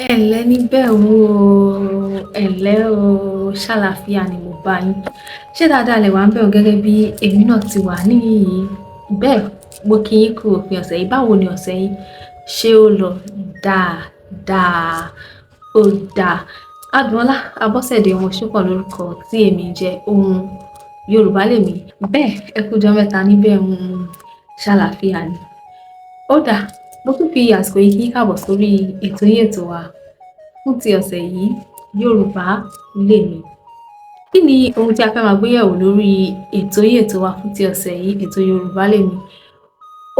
Ẹ ǹlẹ́ níbẹ̀ o, ẹ ǹlẹ́ o, ṣàlàáfíà ni mo bá yín. Ṣé dáadáa lẹ wà ńbẹ̀ o gẹ́gẹ́ bí èmi náà ti wà níhìn-ín? Bẹ́ẹ̀, mo kí yín kú òpin ọ̀sẹ̀ yìí. Báwo ni ọ̀sẹ̀ yín? Ṣé ó lọ dáadáa? Ó dáa. Adùnọlá Abọ́sẹ̀dé ọmọ Ṣópọ̀ lórúkọ tí èmi ń jẹ́, ohun Yorùbá lèmi. Bẹ́ẹ̀, ẹ kú ọjọ́ mẹ́ta níbẹ̀ ń ṣàlàáfíà ni. Ó dáa, mo tún fi àsìkò yìí kí yín káàbọ̀ sórí ètò yín ètò wa fún ti ọ̀sẹ̀ yìí, Yorùbá lèmi. Kí ni ohun tí a fẹ́ máa gbé yẹ̀wò lórí ètò yín ètò wa fún ti ọ̀sẹ̀ yìí, ètò Yorùbá lèmi?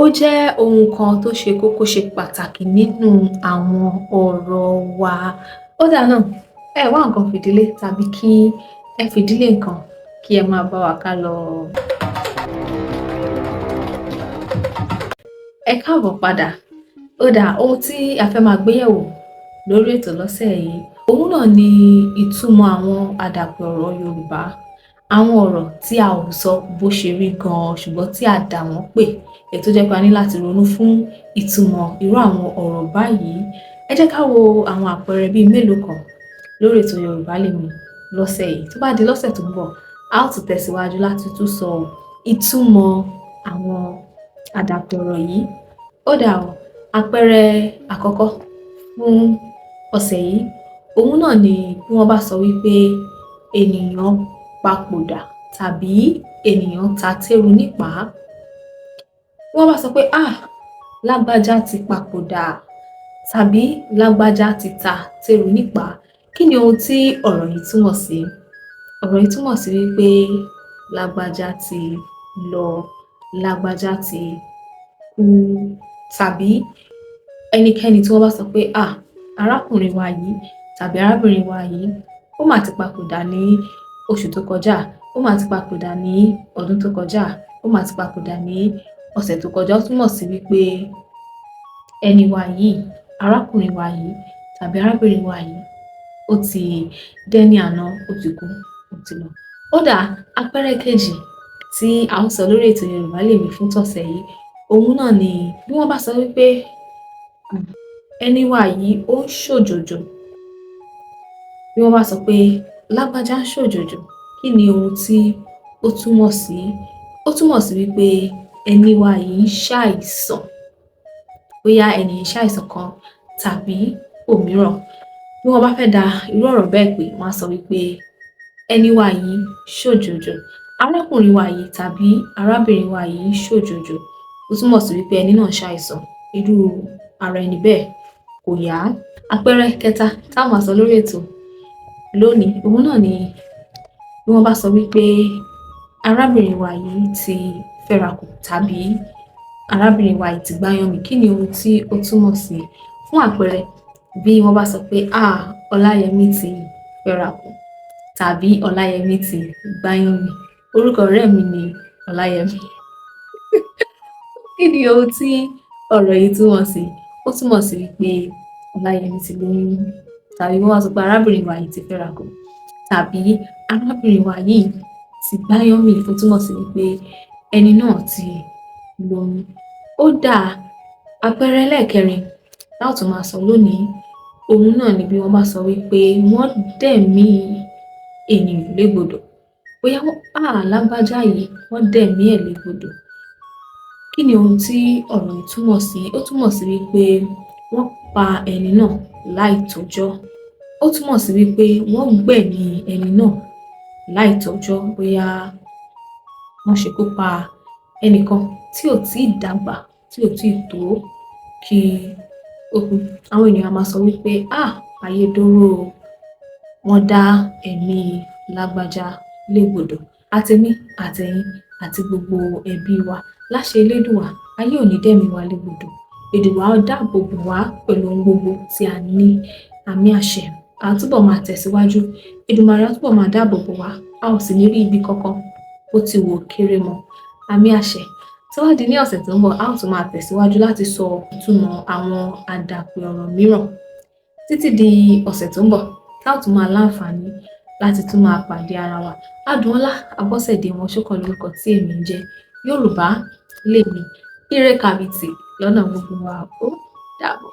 Ó jẹ́ ohun kan tó ṣe kókó ṣe pàtàkì nínú àwọn ọ̀rọ̀ wa. Ó dáa náà, ẹ wá nǹkan fìdílé tàbí kí ẹ fìdílé nǹkan kí ẹ máa bá wa ká lọ. Ẹ káàbọ̀ padà. Ó dáa, ohun tí a fẹ́ máa gbé yẹ̀wò lórí ètò lọ́sẹ̀ yìí, òun náà ni ìtumọ̀ àwọn àdàpè ọ̀rọ̀ Yorùbá. Àwọn ọ̀rọ̀ tí a ò sọ bó ṣe rí gan-an ṣùgbọ́n tí a dà wọ́n pè, èyí tó jẹ́ pé a ní láti ronú fún ìtumọ̀ irú àwọn ọ̀rọ̀ báyìí. Ẹ jẹ́ ká wo àwọn àpẹẹrẹ bíi mélòó kan lórí ètò Yorùbá Lèmi lọ́sẹ̀ yìí. Tó bá di lọ́sẹ̀ tó ń bọ̀, a ó tún tẹ̀síwájú láti tún sọ ìtumọ̀ àwọn àdàpè ọ̀rọ̀ yìí. Ó dáa o, àpẹẹrẹ àkọ́kọ́ fún ọ̀sẹ̀ yìí, òun náà ni bí wọ́n bá sọ wípé ènìyàn papòdà tàbí ènìyàn ta téru nípàá. Bí wọ́n bá sọ pé ah, lágbájá ti papòdà tàbí lágbájá ti ta téru nípàá, kí ni ohun tí ọ̀rọ̀ yìí túmọ̀ sí? Ọ̀rọ̀ yìí túmọ̀ sí wípé lágbájá ti lọ, lágbájá ti kú, tàbí ẹnikẹ́ni tí wọ́n bá sọ pé ah, arákùnrin wa yìí tàbí arábìnrin wa yìí, ó mà ti papòdà ní oṣù tó kọjá, ó mà ti papòdà ní ọdún tó kọjá, ó mà ti papòdà ní ọ̀sẹ̀ tó kọjá. Ó túmọ̀ sí wípé ẹni wa yìí, arákùnrin wa yìí tàbí arábìnrin wa yìí, ó ti dẹ́ni àná, ó ti kú, ó ti lọ. Ó dáa, àpẹẹrẹ kejì tí a ó sọ lórí ètò Yorùbá Lèmi fún tọ̀sẹ̀ yìí, òun náà ni bí wọ́n bá sọ wípé ẹni wa yìí ó ń ṣòjòjò. Bí wọ́n bá sọ pé lágbájá ń ṣòjòjò, kí ni ohun tí ó túmọ̀ sí? Ó túmọ̀ sí wípé ẹni wa yìí ń ṣàìsàn. Bóyá ẹni yìí ń ṣàìsàn kan tàbí òmíràn. Bí wọ́n bá fẹ́ da irú ọ̀rọ̀ bẹ́ẹ̀ pé, wọ́n á sọ wípé ẹni wa yìí ṣòjòjò. Arákùnrin wa yìí tàbí arábìnrin wa yìí ń ṣòjòjò. Ó túmọ̀ sí wípé ẹni náà ń ṣàìsàn. Irú ara ẹni bẹ́ẹ̀ kò yá. Àpẹẹrẹ kẹta tá a máa sọ lórí ètò lónìí, òun náà ni bí wọ́n bá sọ wípé arábìnrin wa yìí ti fẹ́rakù tàbí arábìnrin wa yìí ti gbáyànmì, kí ni ohun tí ó túmọ̀ sí? Fún àpẹẹrẹ, bí wọ́n bá sọ pé ah, Ọláyẹmí ti fẹ́rakù tàbí Ọláyẹmí ti gbáyànmì. Orúkọ ọ̀rẹ́ mi ni Ọláyẹmí. Kí ni ohun tí ọ̀rọ̀ yìí túmọ̀ sí? Ó túmọ̀ sí wípé Ọláyẹmí ti lóyún, tàbí wọ́n bá sọ pé arábìnrin wa yìí ti fẹ́rakù tàbí arábìnrin wa yìí ti gbáyànmì, ó túmọ̀ sí wípé ẹni náà ti lóyún. Ó dáa, àpẹẹrẹ ẹlẹ́ẹ̀kẹrin tá ó tún máa sọ lónìí, òun náà ni bí wọ́n bá sọ wípé wọ́n dẹ̀mí ènìyàn légbodò. Bóyá wọ́n, ah, lágbájá yìí, wọ́n dẹ̀mí ẹ̀ légbodò. Kí ni ohun tí ọ̀rọ̀ yìí túmọ̀ sí? Ó túmọ̀ sí wípé wọ́n pa ẹni náà láìtọ́jọ́. Ó túmọ̀ sí wípé wọ́n gbẹ̀mí ẹni náà láìtọ́jọ́. Bóyá wọ́n ṣekú pa ẹnìkan tí ò tíì dàgbà, tí ò tíì tó kí ó kú. Àwọn ènìyàn a máa sọ wípé ah, ayé dóró o, wọ́n dá ẹ̀mí lágbájá légbodò. Àtèmi, àtẹ̀yin àti gbogbo ẹbí wa, láṣẹ Elédùwà, ayé ò ní dẹ̀mí wa légbodò. Èdùwà á dáàbò bò wá pẹ̀lú ohun gbogbo tí a ní. Àmín àṣẹ. A túbọ̀ máa tẹ̀síwájú. Èdùmàrè á túbọ̀ máa dáàbò bò wá. A ò sì ní rí ibi kankan bó ti wù ó kéré mọ́. Àmín àṣẹ. Tó bá di ní ọ̀sẹ̀ tó ń bọ̀, a ó tún máa tẹ̀síwájú láti sọ ìtumọ̀ àwọn àdàpè ọ̀rọ̀ mìíràn. Títí di ọ̀sẹ̀ tó ń bọ̀, tá ó tún máa láǹfààní láti tún máa pàdé ara wa. Adùnọlá Abọ́sẹ̀dé ọmọ Ṣókan lórúkọ tí èmi ń jẹ́. Yorùbá lèmi. Ire kàbìtì lọ́nà gbogbo wa. Ó dàbọ̀.